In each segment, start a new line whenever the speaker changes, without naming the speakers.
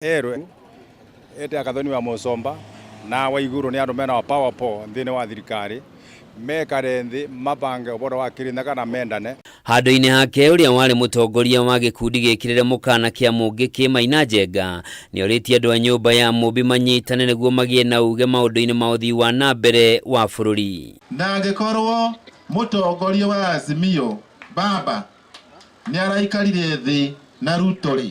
Erwe ete Akathoni wa Musomba na Waiguru ni andu mena wa power po nthini wa thirikari mekare nthi mabange uboro wa Kirinyaga na mendane.
Handũ-inĩ hake ũrĩa warĩ mũtongoria wa gĩkundi gĩkĩrĩre mũkana kĩa Mũngĩ Maina Njenga nĩorĩtie andũ a nyũmba ya Mũmbi manyitane nĩguo magĩe na uge maũndũ-inĩ ma ũthii wa na mbere wa bũrũri.
Na angĩkorwo mũtongoria wa Azimio baba nĩ araikarire thĩ na Ruto rĩ,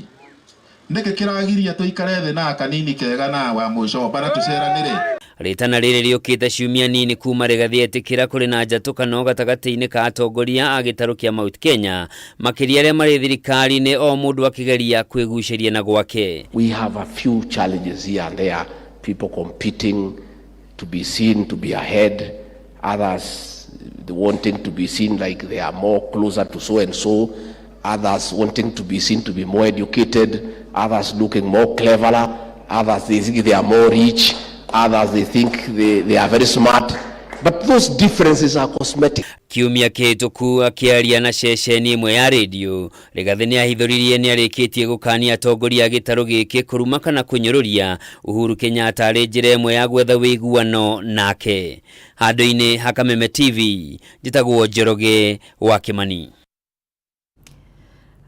nĩkĩ kĩragiria tũikare thĩ na kanini kega na wa Mũcomba na tũceranĩre?
Rĩtana rĩrĩ rĩũkĩte ciumia nini kuma Rigathi etĩkĩra kũrĩ na njatũkano gatagatĩ-inĩ ka atongoria a gĩtarũ kĩa Mount Kenya, makĩria arĩa marĩ thirikari-inĩ, o mũndũ akĩgeria kwĩgucĩria na gwake.
We have a few challenges here and there, people competing to be seen to be ahead, others wanting to be seen like they are more closer to so and so, others wanting to be seen to be more educated, others looking more cleverer, others they think they are more rich, others they think they are very smart. But those differences are cosmetic.
Kiumia kĩhĩtũku akĩaria na ceceni ĩmwe ya rĩndiũ, Rigathi nĩ ahithũririe nĩ arĩkĩtie gũkania atongoria a gĩtarũ gĩkĩ kũruma kana kũnyũrũria Uhuru Kenyatta arĩ njĩra ĩmwe ya gwetha wĩiguano nake. Handũ-inĩ ha Kameme TV, njĩtagwo Njoroge wa Kĩmani.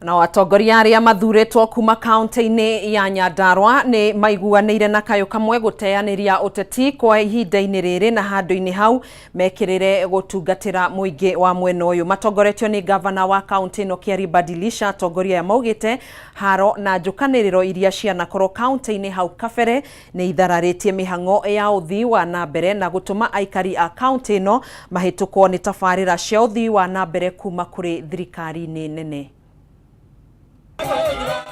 Nao atongoria arĩa mathurĩtwo kuma kaunti-inĩ ya Nyandarua nĩ maiguanĩire na kayũ kamwe gũteanĩria ũteti kwa ihinda-inĩ rĩrĩ na handũ-inĩ hau mekĩrĩre gũtungatĩra mũingĩ wa mwena ũyũ. Matongoretio nĩ gavana wa kaunti ĩno Kĩari Badilisha. Atongoria aya maugĩte haro na njũkanĩrĩro iria cianakorwo kaunti-inĩ hau kabere nĩ ithararĩtie mĩhang'o ya ũthii wa na mbere na gũtũma aikari a kaunti ĩno mahĩtũkwo nĩ tabarĩra cia ũthii wa na mbere kuma kũrĩ thirikari-inĩ nene.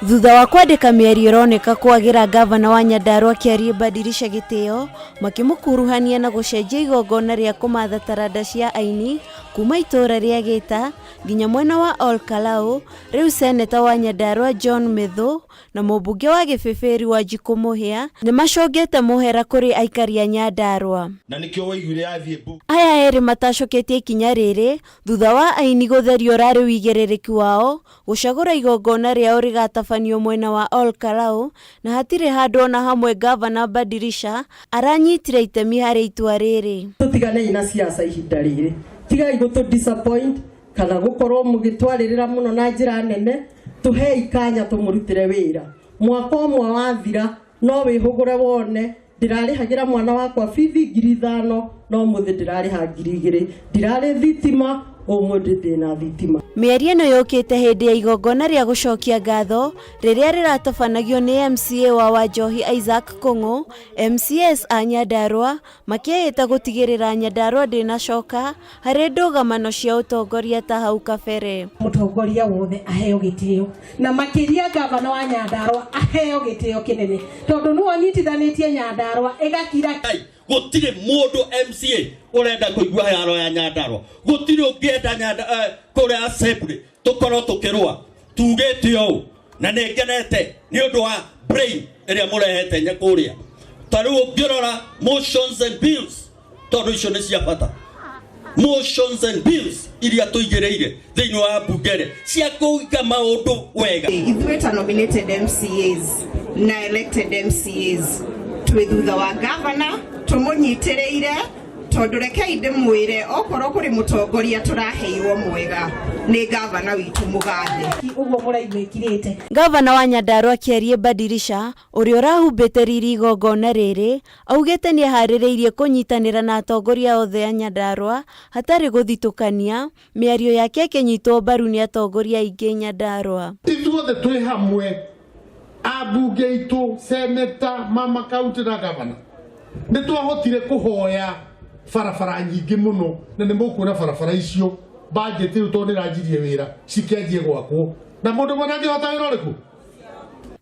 Thutha wa kwandĩka mĩario ĩroneka kwagĩra gavana wa Nyandarua Kĩarie Badilisha gĩtĩo, makĩmũkuruhania na gũcenjia igongona rĩa kũmatha taranda cia aini kuma itũũra rĩa Gĩta nginya mwena wa Ol Kalou, rĩu seneta wa Nyandarua John Methu na mũmbunge wa Gĩbĩbĩri Wanjikũ Mũhĩa nĩ macũngĩte mũhera kũrĩ aikari a Nyandarua.
Na nĩkĩo waiguire yathiĩ bu.
Aya erĩ matacoketie ikinya rĩrĩ thutha wa aini gũtherio ũrarĩ wĩigĩrĩrĩki wao gũcagũra igongona rĩao rĩgatabanio mwena wa Ol Kalou, na hatirĩ handũ ona hamwe gavana Badilisha aranyitire itemi harĩ itua rĩrĩ.
Tũtiganei na siasa ihinda rĩrĩ, tigai gũtũ disappoint kana gũkorwo mũgĩtwarĩrĩra mũno na njĩra nene. Tũhei kanya tũmũrutĩre wĩra. Mwaka ũmwe wathira no wĩhũgũre wone ndĩrarĩhagĩra mwana wakwa bithi 5,000, no mũthĩ ndĩrarĩha 2,000. Ndirarĩ thitima, ũmũthĩ ndĩna thitima.
Mĩario ĩno yũkĩte hĩndĩ ya igongona rĩa gũcokia ngatho rĩrĩa rĩratabanagio nĩ MCA wa Wanjohi Isaac Kũng'ũ, MCAs a Nyandarua makĩĩhĩta gũtigĩrĩra Nyandarua ndĩnacoka harĩ ndũgamano cia ũtongoria ta hau kabere.
Mũtongoria wothe aheo gĩtĩo, na makĩria gavana wa Nyandarua aheo gĩtĩo kĩnene, tondũ nĩwe ũnyitithanĩtie Nyandarua ĩgakira.
Gũtirĩ mũndũ MCA ũrenda kũigua haro ya Nyandarua, gũtirĩ ũngĩenda Nyanda kũrĩa assembly tũkorwo tũkĩrũa. Tugĩte ũũ na nĩ ngenete nĩ ũndũ wa brain ĩrĩa mũrehete nya kũrĩa. Ta rĩu ũngĩrora motions and bills, tondũ icio nĩ cia bata, motions and bills iria tũigĩrĩire thĩinĩ wa mbunge rĩ cia kũiga maũndũ wega.
Ithuĩ ta nominated MCAs na elected MCAs twĩ thutha wa gavana, tũmũnyitĩrĩire, tondũ rekei ndĩmwĩre, okorwo kũrĩ mũtongoria tũraheirwo mwega nĩ gavana witũ mũgathe.
Ũguo mũraigua ĩkirĩte.
Gavana wa Nyandarua Kĩarie Badilisha, ũrĩa ũrahumbĩte riri igongona rĩrĩ, augĩte nĩ eharĩrĩirie kũnyitanĩra na atongoria othe a Nyandarua hatarĩ gũthitũkania, mĩario yake ĩkĩnyitwo mbaru nĩ atongoria aingĩ Nyandarua.
Ithuothe twĩ hamwe, ambunge aitũ, seneta, mama kaunti na gavana, nĩ twahotire kũhoya barabara nyingĩ mũno, na nĩ mũkuona barabara icio budget rĩu tondũ nĩ ĩranjirie wĩra cikĩanjie gwakwo, na mũndũ mwene angĩhota wĩra ũrĩkũ?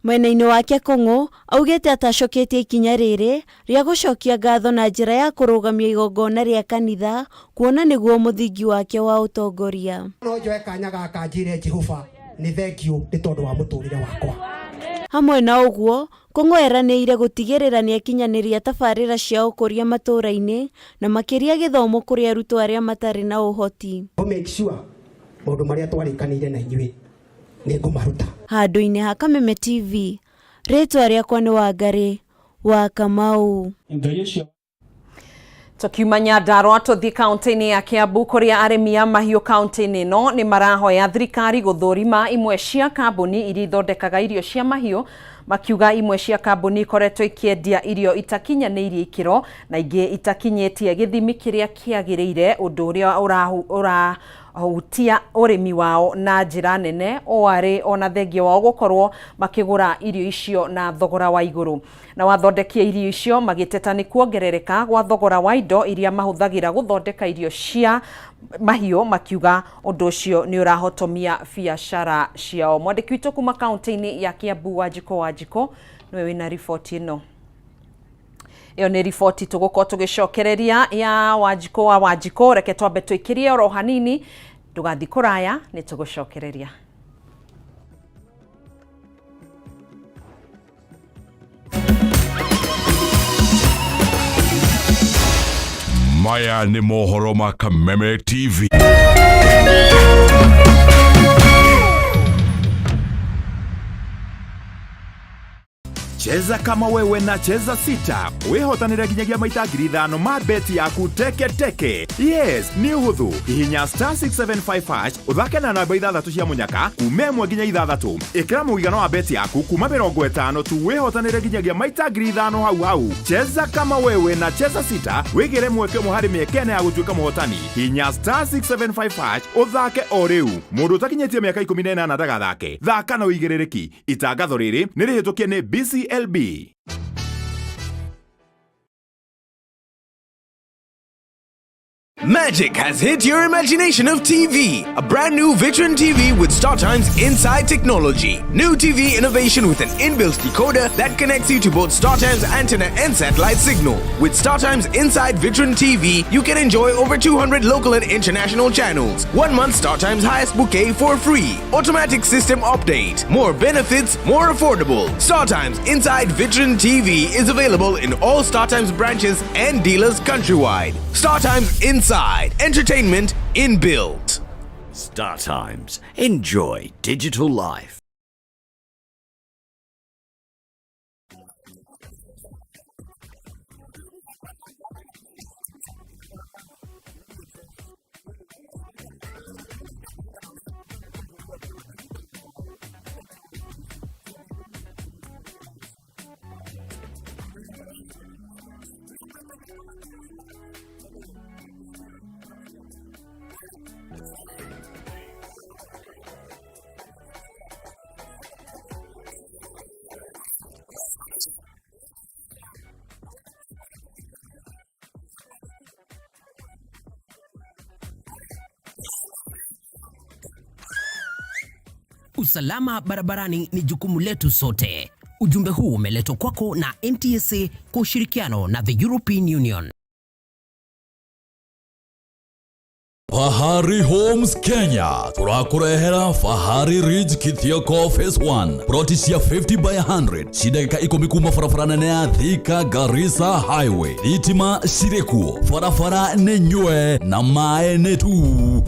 Mwena-inĩ wake Kũng'ũ augĩte atacoketie ikinya rĩrĩ rĩa gũcokia ngatho na njĩra ya kũrũgamia igongona rĩa kanitha, kuona nĩguo mũthingi wake wa ũtongoria.
No njoe kanya gaka njĩre Jehova nĩ thank you nĩ tondũ wa mũtũrĩre wakwa.
Hamwe na ũguo, Kũng'ũ eranĩire gũtigĩrĩra nĩakinyanĩria tabarĩra cia ũkũria matũũra-inĩ na makĩria gĩthomo kũrĩ arutwo arĩa matarĩ na ũhoti.
Go make sure maũndũ marĩa twarĩkanĩire na inyuĩ nĩ ngũmaruta.
Handũ-inĩ ha Kameme TV, Rĩtwa rĩakwa nĩ Wangarĩ wa Kamau.
Tukiuma Nyandarua tuthie kaunti-inĩ ya Kiambu kũrĩa arĩmi a mahiũ kaunti-inĩ ĩno nĩ marahoya thirikari gũthũrima imwe cia kambuni iria ithondekaga irio cia mahiũ, makiuga imwe cia kambuni ikoretwo ikĩendia irio itakinyanĩirie ikĩro na ingĩ itakinyĩtie gĩthimi kĩrĩa kĩagĩrĩire, ũndũ ũrĩa ũrahutia ũrĩmi wao na njĩra nene, o arĩ ona thengia wao gũkorwo makĩgũra irio icio na thogora wa igũrũ. Na wathondekia irio icio magĩteta nĩ kuongerereka gwa thogora wa indo iria mahũthagĩra gũthondeka irio cia mahiũ, makiuga ũndũ ũcio nĩ ũrahotomia biacara ciao. Mwandĩki witũ kuma kaunti-inĩ ya Kiambu, Wanjikũ Wanjikũ, nĩwe wĩna riboti ĩno. Ĩyo nĩ riboti tũgũkorwo tũgĩcokereria ya Wanjikũ wa Wanjikũ. Reke twambe tũikĩrie oro hanini, ndũgathiĩ kũraya, nĩ tũgũcokereria.
Maya nĩ mohoro ma Kameme TV.
Cheza kama wewe na Cheza Sita wihotanire nginyagia maita 5,000 ma beti yaku teke teke. Yes, nĩ ũhũthũ. Hihinya star 675 hash ũthake na namba ithathatũ cia mũnyaka kuma 1 nginya 6. Ĩkĩra mũigana wa beti yaku kuma 50 tu wĩhotanĩre nginyagia maita 5,000 hau hau. Cheza kama wewe na Cheza Sita wĩgĩre mweke ũmwe harĩ mĩeke ĩna ya gũtuĩka mũhotani. Hihinya star 675 hash ũthake o rĩu. Mũndũ ũtakinyĩtie mĩaka 18 ndagathake. Thaka na ũigĩrĩrĩki. Itangatho rĩrĩ nĩ rĩhĩtũkie nĩ BCLB.
Magic has hit your imagination of TV. A brand new Vitron TV with StarTimes Inside technology. New TV innovation with an inbuilt decoder that connects you to both StarTimes antenna and satellite signal. With StarTimes Inside Vitron TV, you can enjoy over 200 local and international channels. 1 month StarTimes highest bouquet for free. Automatic system update. More benefits, more affordable. StarTimes Inside Vitron TV is available in all StarTimes branches and dealers countrywide. StarTimes Inside. Entertainment inbuilt.
Star Times. Enjoy digital life.
Usalama barabarani ni jukumu letu sote. Ujumbe huu umeletwa kwako na NTSA kwa ushirikiano na the European Union.
Fahari Homes Kenya turakurehera Fahari Ridge Kithioko Phase 1 ploti cia 50 by 100 ci ndagĩka 10 kuma barabara nene ya Thika Garissa Highway. Thitima cirĩ kuo, barabara nĩ nyue na maĩ nĩ tu.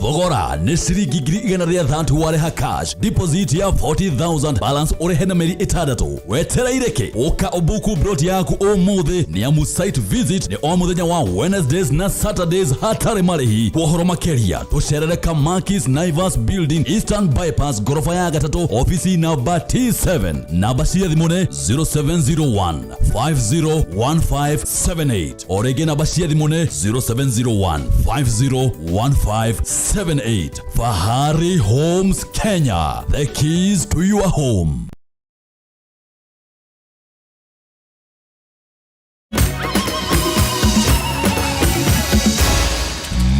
Thogora nĩ ciringi 130,000 warĩha cash, deposit ya 40,000, balance ũrĩhe na mĩeri 6. Wetereire kĩ? Ũka ũbuku ploti yaku ũmũthĩ nĩ amu site visit nĩ o mũthenya wa Wednesdays na Saturdays hatarĩ marĩhi. Kwa ũhoro makĩria tũcerere Kamakis Naivas Building, Eastern Bypass, gorofa ya gatatũ, ofisi namba T7. Namba cia thimũ nĩ 0701 501578. O rĩngĩ namba cia thimũ nĩ 0701 501578. Fahari Homes Kenya, the keys to your home.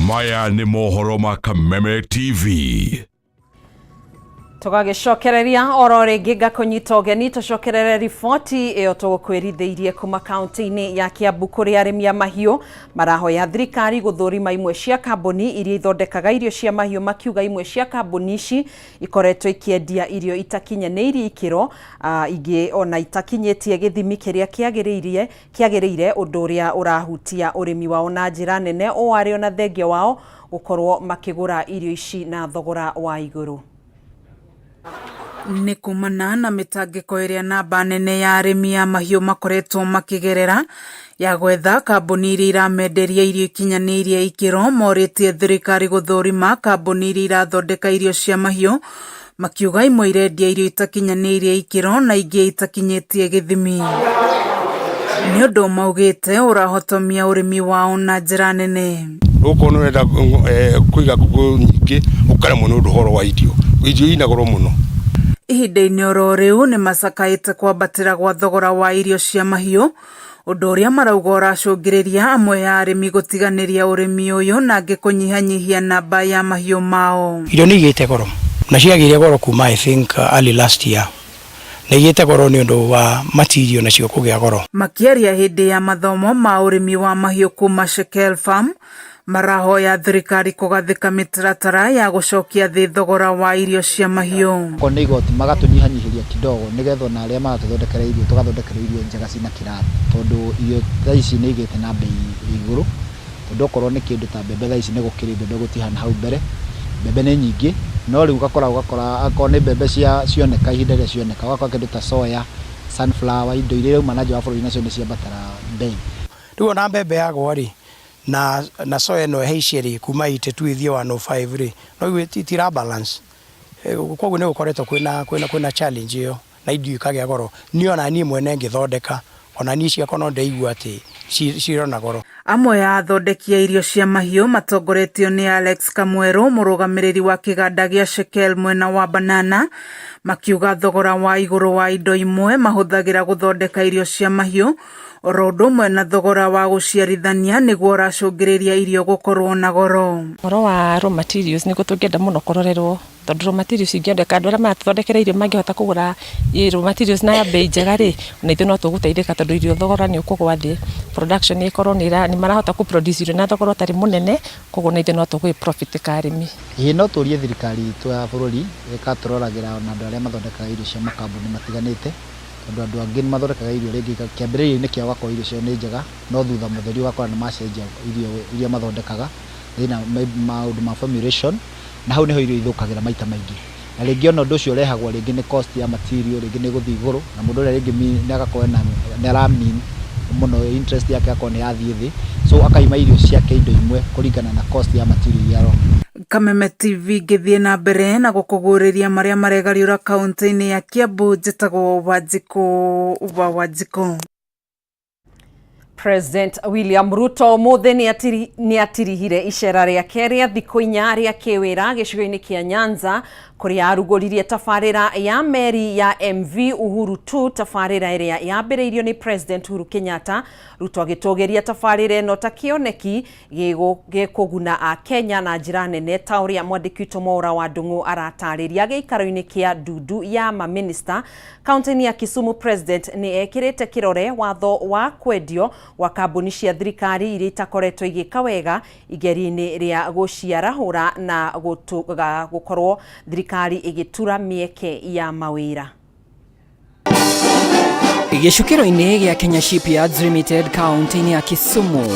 Maya nĩ mohoro ma Kameme TV.
Tũgagĩcokereria oro rĩngĩ ngakũnyita ũgeni tũcokerere riboti ĩyo tũgũkwĩrithĩirie kuma kaunti-inĩ ya Kiambu kũrĩa arĩmi a mahiũ marahoya thirikari gũthũrima imwe cia kambuni iria ithondekaga irio cia mahiũ, makiuga imwe cia kambuni ici ikoretwo ikĩendia irio itakinyanĩirie ikĩro, ingĩ ona itakinyĩtie gĩthimi kĩrĩa kĩagĩrĩire, ũndũ ũrĩa ũrahutia ũrĩmi wao na njĩra nene, o arĩ ona thengia wao gũkorwo makĩgũra irio ici na thogora wa igũrũ.
Nĩ kumana na mĩtangĩko ĩrĩa namba nene ya arĩmi a mahiũ makoretwo makĩgerera ya gwetha kambuni iria iramenderia irio ikinyanĩirie ikĩro, morĩtie thirikari gũthũrima kambuni iria irathondeka irio cia mahiũ, makiuga imwe irendia irio itakinyanĩirie ikĩro na ingĩ itakinyĩtie gĩthimi. Nĩ ũndũ maugĩte ũrahotomia ũrĩmi wao na njĩra nene.
Okorwo nĩ ũrenda kũiga ngũkũ nyingĩ, ũkaremwo nĩ ũndũ ũhoro wa irio. Irio ina goro mũno.
Ihinda-inĩ oro rĩu nĩ macakaĩte kwambatĩra gwa thogora wa irio cia mahiũ, ũndũ ũrĩa marauga ũracũngĩrĩria amwe ya arĩmi gũtiganĩria ũrĩmi ũyũ na angĩ kũnyihanyihia namba ya mahiũ mao.
Irio nĩ igĩte goro na ciagĩire goro kuma, I think, early last year, na igĩte goro nĩ ũndũ wa material nacio kũgĩa goro.
Makĩaria hĩndĩ ya mathomo ma ũrĩmi wa mahiũ kuma Shekel Farm, marahoya thirikari kũgathĩka mĩtaratara ya gũcokia thĩ thogora wa irio cia mahiũ.
Okorwo nĩ igoti magatũnyihanyihĩria kidogo, nĩgetha ona arĩa maratũthondekera irio tũgathondekerwo irio njega cina kĩrathi, tondũ irio thaa ici nĩ igĩte na bei igũrũ, tondũ okorwo nĩ kĩndũ ta mbembe, thaa ici nĩ gũkĩrĩ mbembe, gũtihana hau mbere, mbembe nĩ nyingĩ, no rĩu ũgakora akorwo nĩ mbembe cia cioneka ihinda rĩrĩa cioneka, ũgakora kĩndũ ta soya, sunflower, indo iria irauma na nja wa bũrũri nacio nĩ ciambatara bei.
Rĩu ona mbembe yagwa rĩ, na soya ĩno ĩhaicie rĩ, kuma 82 ĩthiĩ 105 rĩ, no igue itira balance. Koguo nĩ gũkoretwo kwĩna challenge ĩyo na irio ikagĩa goro. Niĩ ona niĩ mwene ngĩthondeka, ona niĩ ciakwa no ndĩraigua atĩ cirona goro.
Amwe a athondeki a irio cia mahiũ matongoretio nĩ Alex Kamwerũ, mũrũgamĩrĩri wa kĩganda gĩa Shekel mwena wa Banana, makiuga thogora wa igũrũ wa indo imwe mahũthagĩra gũthondeka irio cia mahiũ oro ũndũ ũmwe na thogora wa gũciarithania nĩguo ũracũngĩrĩria irio gũkorwo na goro.
Ũhoro wa raw materials nĩguo tũngĩenda mũno kũrorerwo, tondũ raw materials ingĩendeka, andũ arĩa maratũthondekera irio mangĩhota kũgũra raw materials na bei njega rĩ, ona ithuĩ no tũgũteithĩka, tondũ irio thogora nĩ ũkũgwa thĩ, production ĩkorwo nĩ marahota kũ produce irio na thogora ũtarĩ mũnene, koguo na ithuĩ no tũgwĩ profit ka arĩmi.
Ĩĩ, no tũrie thirikari itũ ya bũrũri ĩgatũroragĩra ona andũ arĩa mathondekaga irio cia makambuni matiganĩte, tondũ andũ angĩ nĩ mathondekaga irio rĩngĩ kĩambĩrĩria-inĩ kĩao ũgakora irio ciao nĩ njega, no thutha mũtheri ũgakora nĩ macenjia irio iria mathondekaga thĩna maũndũ ma formulation, na hau nĩho irio ithũkagĩra maita maingĩ, na rĩngĩ ona ũndũ ũcio ũrehagwo rĩngĩ nĩ cost ya material, rĩngĩ nĩ gũthiĩ igũrũ, na mũndũ ũrĩa rĩngĩ nĩ agakorwo nĩ ara mean mũno, interest yake agakorwo nĩ yathiĩ thĩ, so akaima irio ciake indo imwe kũringana na cost ya material iria arona.
Kameme TV ngĩthiĩ na mbere na gũkũguũrĩria marĩa maregariũra kaunti-inĩ ya Kiambu, njĩtagwo Wanjikũ wa Wanjikũ.
President William Ruto ũmũthĩ nĩ atirihire icera rĩake rĩa thikũ 4 rĩa kĩwĩra gĩcigo-inĩ kĩa Nyanza, kũrĩa arugũririe tabarĩra ya meri ya MV Uhuru 2, tabarĩra ĩrĩa yambĩrĩirio nĩ President Uhuru Kenyatta. Ruto agĩtũgĩria tabarĩra ĩno ta kĩoneki gĩkũguna a Kenya na njĩra nene, ta ũrĩa mwandĩki witũ Mwaũra wa Ndung'u aratarĩria. Gĩikaro-inĩ kĩa ndundu ya maminista kaunti-inĩ ya Kisumu, President nĩ ekĩrĩte kĩrore watho wa kwendio gwa kambuni cia thirikari iria itakoretwo igĩka wega igeria-inĩ rĩa gũciarahũra na gũkorwo thirikari ĩgĩtura mĩeke ya mawĩra.
Gĩcukĩro-inĩ gĩa Kenya Shipyards Limited kaunti-inĩ ya Kisumu,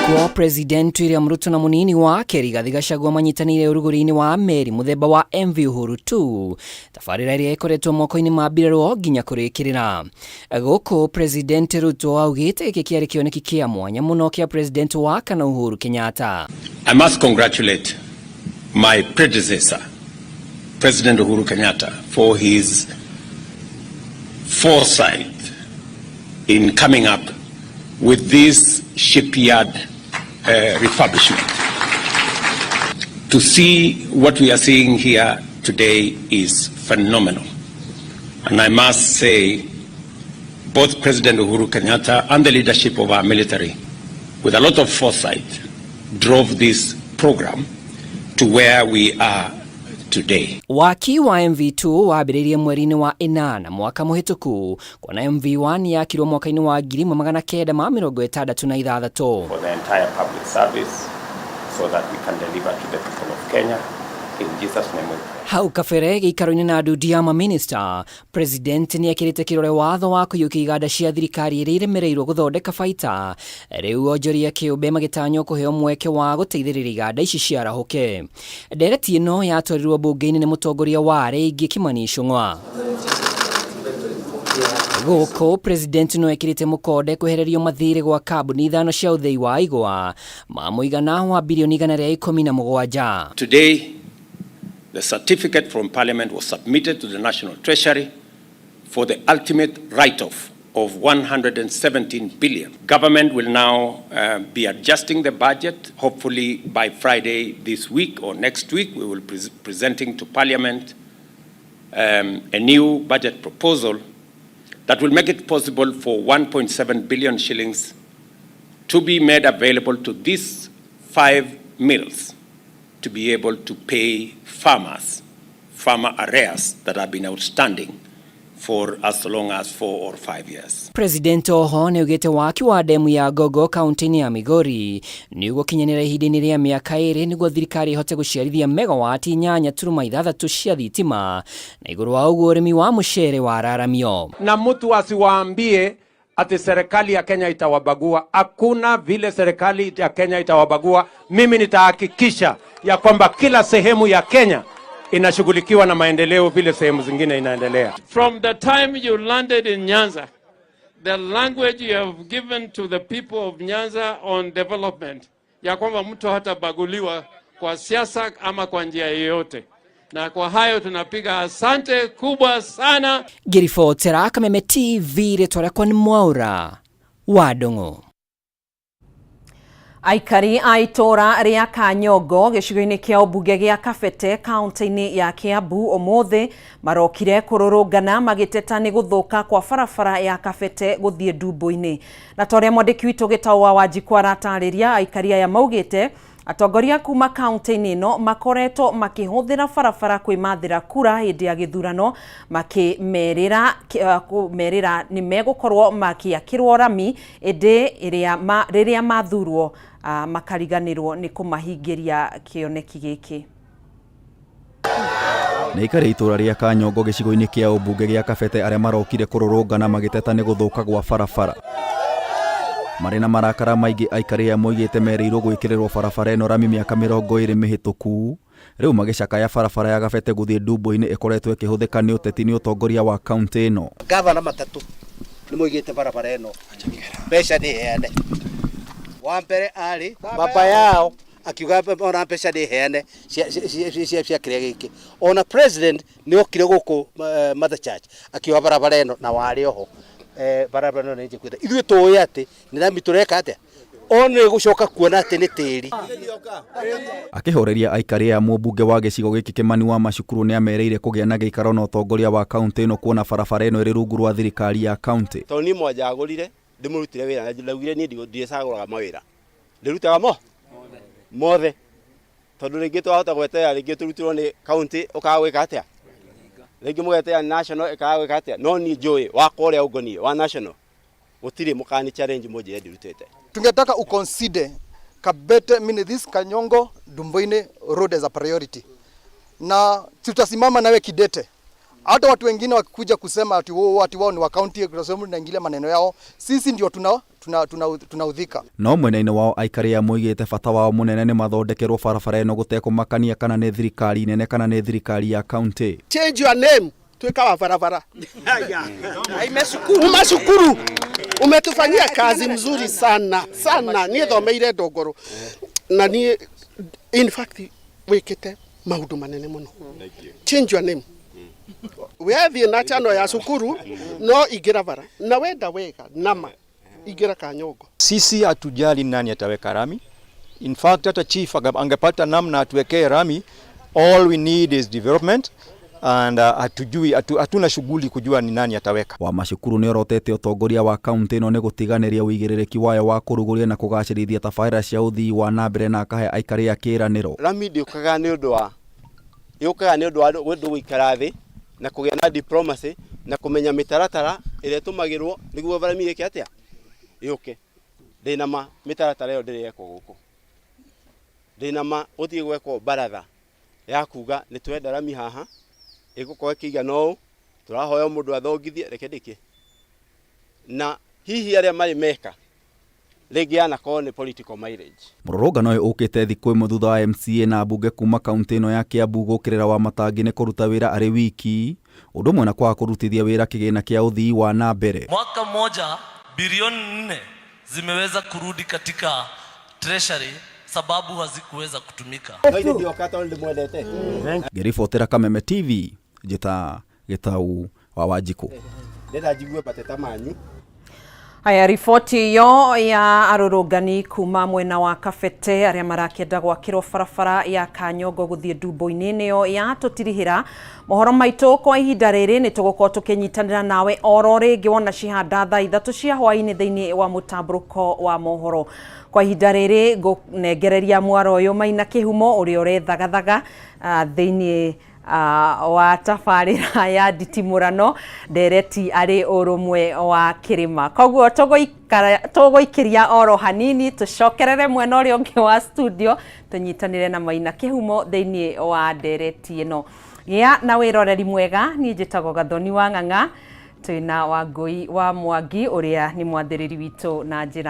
kuo President William Ruto na munini wake Rigathi Gachagua manyitanĩire ũrugũri-inĩ wa meri mũthemba wa MV Uhuru 2, tabarĩra ĩrĩa ĩkoretwo moko-inĩ ma mbirarũ nginya kũrĩkĩrĩra. Gũkũ President Ruto augĩte gĩkĩ kĩarĩ kĩoneki kĩa mwanya mũno kĩa President wa kana Uhuru Kenyatta.
I must congratulate my predecessor, President Uhuru Kenyatta, for his foresight in coming up with this shipyard refurbishment. To see what we are seeing here today is phenomenal. And I must say, both President Uhuru Kenyatta and the leadership of our military, with a lot of foresight, drove this program to where we are today.
Waki wa MV2 wambĩrĩirie mweri-inĩ wa 8 mwaka mũhĩtũku, kuona MV1 yakirwo mwaka-inĩ wa 1966.
For the entire public service so that we can deliver to the people of Kenya. In Jesus' name we pray.
Hau kabere gĩikaro-inĩ na ndundu ya maminista, President nĩekĩrĩte kĩrore watho wa kũiyũkia iganda cia thirikari iria iremereirwo gũthondeka baita. Rĩu onjoria kĩũmbe magĩtanywo kũheo mweke wa gũteithĩrĩria iganda ici ciarahũke. Ndereti ĩno yatwarirwo mbunge-inĩ nĩ mũtongoria wa arĩa aingĩ Kimani Ichung'wa. Gũkũ President no ekĩrĩte mũkonde kwehererio mathirĩ gwa kambuni ithano cia ũthĩi wa igwa ma mũigana wa birioni 117.
Today, the certificate from Parliament was submitted to the National Treasury for the ultimate write-off of 117 billion. Government will now be adjusting the budget. Hopefully by Friday this week or next week, we will be presenting to Parliament a new budget proposal that will make it possible for 1.7 billion shillings to be made available to these 5 mills to be able to pay farmers, farmer arrears that have been outstanding for as long as 4 or 5 years.
President oho nĩaugĩte waki wa demu ya Gogo kaunti-inĩ ya Migori nĩũgũkinyanĩra ihinda-inĩ rĩa mĩaka 2 nĩguo thirikari ĩhote gũciarithia megawati 8.6 cia thitima na igũrũ wa ũguo ũrĩmi wa mũcere wararamio.
Na mtu asiwaambie ati serikali ya Kenya itawabagua. Hakuna vile serikali ya Kenya itawabagua. Mimi nitahakikisha ya kwamba kila sehemu ya Kenya inashughulikiwa na maendeleo vile sehemu zingine inaendelea.
From the time you landed in Nyanza, the language you have given to the people of Nyanza on development, ya kwamba mtu hatabaguliwa kwa siasa ama kwa njia yoyote. Na kwa hayo tunapiga asante kubwa sana.
Ngĩribotera Kameme TV rĩtwa rĩakwa nĩ Mwaũra wa Ndung'u.
Aikari a itũũra rĩa Kanyongo gĩcigo-inĩ kĩa ũmbunge gĩa Kabete kaunti-inĩ ya Kiambu ũmũthĩ marokire kũrũrũngana magĩteta nĩ gũthũka kwa barabara ya Kabete gũthiĩ Ndumbu-inĩ. Na ta ũrĩa mwandĩki witũ Gĩtaũ wa Wanjikũ aratarĩria, aikari aya maugĩte atongoria kuma kaunti-inĩ ĩno makoretwo makĩhũthĩra barabara kwĩmathĩra kura hĩndĩ ya gĩthurano makĩmerĩra kũmerĩra nĩ megũkorwo makĩakĩrwo rami ĩndĩ rĩrĩa mathurwo makariganĩrwo nĩ kũmahingĩria kĩoneki gĩkĩ.
Nĩ aikari itũũra rĩa Kanyongo gĩcigo-inĩ kĩa ũmbunge gĩa Kabete arĩa marokire kũrũrũngana magĩteta nĩ gũthũka gwa barabara. Marĩ na marakara maingĩ aikari aya moigĩte merĩirwo gwĩkĩrĩrwo barabara ĩno rami mĩaka 20 mĩhĩtũku. Rĩu magĩcakaya barabara ya Kabete gũthiĩ Ndumbu-inĩ ĩkoretwo ĩkĩhũthĩka nĩ ũteti nĩ ũtongoria wa kaunti ĩno.
Gavana matatũ nĩ moigĩte barabara ĩno mbeca nĩ heane. Wa mbere arĩ baba yao akiuga ona mbeca nĩ heane cia kĩrĩa gĩkĩ. Ona president nĩ okire gũkũ Mother Church akiuga barabara ĩno na warĩ oho. Barabara ĩno nĩ njĩkwĩte. Ithuĩ tũĩ atĩ nĩ rami tũreka atĩa? Ona gũcoka kuona atĩ nĩ tĩri.
Akĩhoreria aikari aya mũmbunge wa gĩcigo gĩkĩ Kimani wa Macukuru nĩ amereire kũgĩa na gĩikaro na ũtongoria wa kaunti ĩno kuona barabara ĩno ĩrĩ rungu rwa thirikari ya kaunti.
Tondũ niĩ mwanjagũrire ndĩmũrutire wĩra na ndaugire niĩ ndirĩcagũraga mawĩra. Ndĩrutaga mo mothe. Tondũ rĩngĩ twahota gweterera rĩngĩ tũrutirwo nĩ kaunti ũkaga gwĩka atĩa? Rĩngĩ mũgeterera national ĩkaga gwĩka atĩa? No niĩ njũĩ wakwa ũrĩa ũngoniĩ wa national gũtirĩ mũkani challenge mũnjĩre ndirutĩte.
Tungetaka uconsider Kabete, meaning this Kanyongo Ndumbuini road as a priority. Na tutasimama nawe kidete. Hata watu wengine wakikuja kusema ati wao ati wao ni wa county kwa sababu tunaingilia maneno yao, sisi ndio tunaudhika.
No mwena-inĩ wao aikari aya moigĩte bata wao mũnene nĩ mathondekerwo barabara ĩno gũtekũmakania kana nĩ thirikari nene kana nĩ thirikari ya county.
Change your name tuweka wa barabara. Umashukuru. Umetufanyia kazi mzuri sana sana. Niĩ thomeire Ndongoro na niĩ in fact wĩkĩte maũndũ manene mũno. Change your name. Wethiĩ na chano ya cukuru no ingĩra bara na wenda wega nama ingĩra Kanyongo.
Sisi hatujali nani ataweka rami. In fact hata chief angepata namna atuwekee rami. All we need is development and hatujui hatuna shughuli kujua ni nani ataweka.
Wa Macukuru nĩ orotete ũtongoria wa kaunti ĩno nĩ gũtiganĩria ũigĩrĩrĩki wayo wa kũrugũria na kũgacĩrithia tabarĩra cia ũthii wa na mbere na akahe aikari a kĩĩranĩro.
Rami ndĩũkaga nĩ ũndũ wa yũkaga nĩ ũndũ wa ũndũ gũikara thĩ na kũgĩa na diplomacy na kũmenya mĩtaratara ĩrĩa ĩtũmagĩrwo nĩguo rami ĩke atĩa yũke. Ndĩna ma mĩtaratara ĩyo ndĩrĩ yekwo gũkũ. Ndĩna ma gũtirĩ gwekwo baratha Ya kuga nĩ twenda rami haha ĩgũkorwo ĩkĩigana ũũ, tũrahoya mũndũ athongithie, reke ndĩke. Na hihi arĩa marĩ meka rĩngĩ yanakorwo nĩ political mileage.
Mũrũrũngano ũyũ ũkĩte thikũ ĩmwe thutha wa MCA na ambunge kuma kaunti ĩno ya Kiambu gũkĩrĩra Wamatangi nĩ kũruta wĩra arĩ wiki, ũndũ ũmwe na kwaga kũrutithia wĩra kĩgĩna kĩa ũthii wa na mbere.
Mwaka mmoja bilioni 4 zimeweza kurudi katika treasury sababu hazikuweza kutumika.
No ithe ndioka tondũ ndĩmwendete.
Ngĩribotera Kameme TV, njĩta Gĩtau wa Wanjikũ.
Ndĩrenda njigue mateta manyu.
Haya, riboti ĩyo ya arũrũngani kuma mwena wa Kabete arĩa marakĩenda gwakĩrwo barabara ya Kanyongo gũthiĩ Ndumbo-inĩ nĩyo yatũtirihĩra mohoro maitũ kwa ihinda rĩrĩ. Nĩ tũgũkorwo tũkĩnyitanĩra nawe oro rĩngĩ wona cihanda thaa 3 cia hwaĩ-inĩ thĩinĩ wa mũtambũrũko wa mohoro. Kwa ihinda rĩrĩ ngũnengereria mwaro ũyũ Maina Kĩhumo ũrĩa ũrethagathaga thĩinĩ wa tabarĩra ya nditimũrano ndereti arĩ ũrũmwe wa kĩrĩma. Koguo tũgũikĩria oro hanini tũcokerere mwena ũrĩa ũngĩ wa studio tũnyitanĩre na Maina Kĩhumo thĩinĩ wa ndereti ĩno. Gĩa na wĩroreri mwega. Niĩ njĩtagwo Gathoni wa Ng'ang'a, twĩna Wangũi wa Mwangi ũrĩa nĩ mwathĩrĩri witũ na njĩra